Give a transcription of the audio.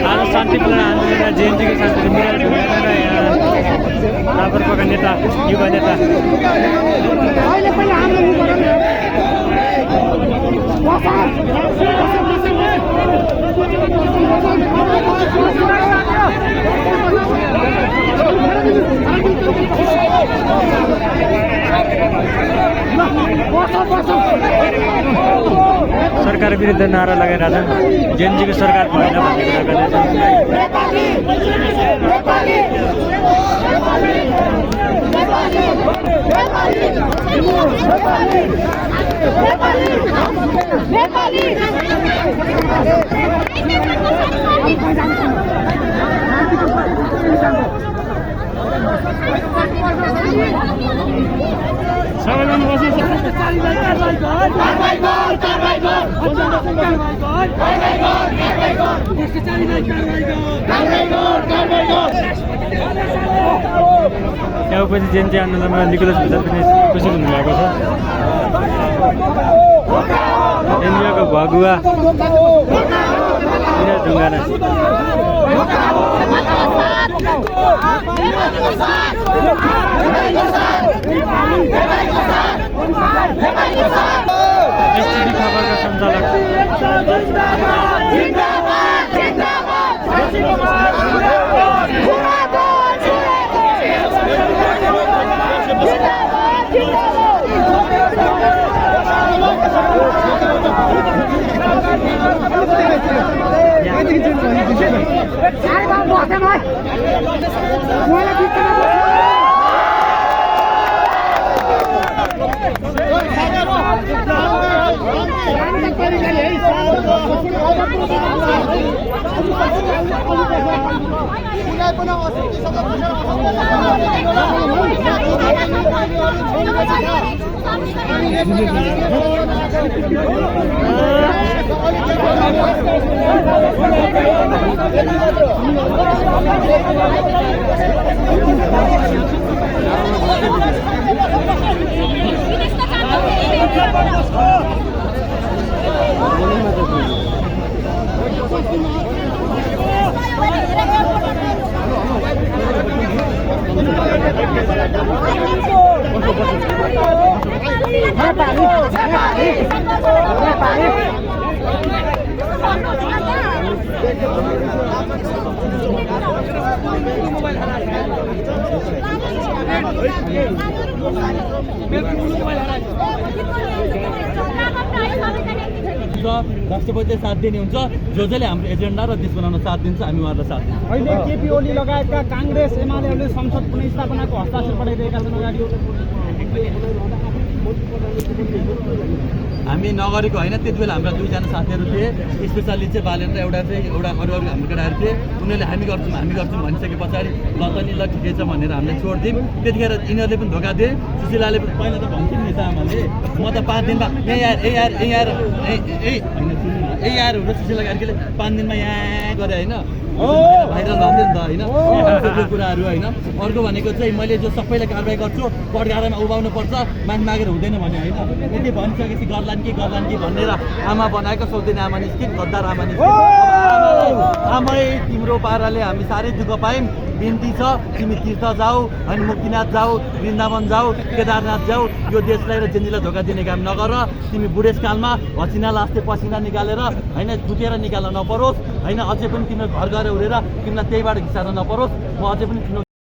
आज शान्तिपूर्ण आन्दोलन जेएनजीको शान्ति मिराज ढुङ्गाना र यहाँ रापरपाका नेता युवा नेता सरकार विरुद्ध नारा लगाइरहेछन्। जेएनजीको सरकार भएन भन्ने कुरा त्यसपछि जेएनजी आन्दोलनमा निकोलस भुजेल पनि उपस्थित हुनुभएको छ। एनजिओको भगुवा मिराज ढुङ्गाना एसटिभी खबरका सञ्चालक राष्ट्रपतिले साथ दिने हुन्छ। जसले हाम्रो एजेन्डा र देश बनाउन साथ दिन्छ हामी उहाँहरूलाई साथ दिन्छौँ। अहिले केपी ओली लगायतका काङ्ग्रेस एमालेहरूले संसद पुनर्स्थापनाको हस्ताक्षर पठाइरहेका छन् अगाडि। हामी नगरेको होइन, त्यति बेला हाम्रा दुईजना साथीहरू थिए, स्पेसल्ली चाहिँ बालेन्द्र एउटा अरू हाम्रो केटाहरू थिए। उनीहरूले हामी गर्छौँ भनिसके पछाडि ल त नि ल ठिकै छ भनेर हामीले छोडिदियौँ। त्यतिखेर यिनीहरूले पनि धोका दिए। सुशीलाले पहिला त भन्थ्यौँ नि त आमाले म त 5 दिनमा यार हो र सुशीला कार्कीले 5 दिनमा यहाँ गरे होइन, भाइरल भन्थ्यो नि त होइन त्यो कुराहरू होइन। अर्को भनेको चाहिँ मैले जो सबैलाई कारवाही गर्छु कठघारामा उभाउनु पर्छ, माथि मागेर हुँदैन भने होइन। यति भनिसकेपछि गर्लान् कि भनेर आमा बनाएको सौदिनी आमा निस्किन्, गद्दार आमा निस्किन्। आमै तिम्रो पाराले हामी साह्रै दुःख पायौँ। बिन्ती छ तिमी तीर्थ जाऊ होइन, मुक्तिनाथ जाऊ, वृन्दावन जाऊ, केदारनाथ जाऊ। यो देशलाई र जेएनजीलाई धोका दिने काम नगर। तिमी बुढेसकालमा हसिना लास्टे पसिना निकालेर होइन कुटेर निकाल्न नपरोस् होइन। अझै पनि तिम्रो घर गएर उडेर तिमीलाई त्यहीबाट घिसार्न नपरोस्। म अझै पनि तिम्रो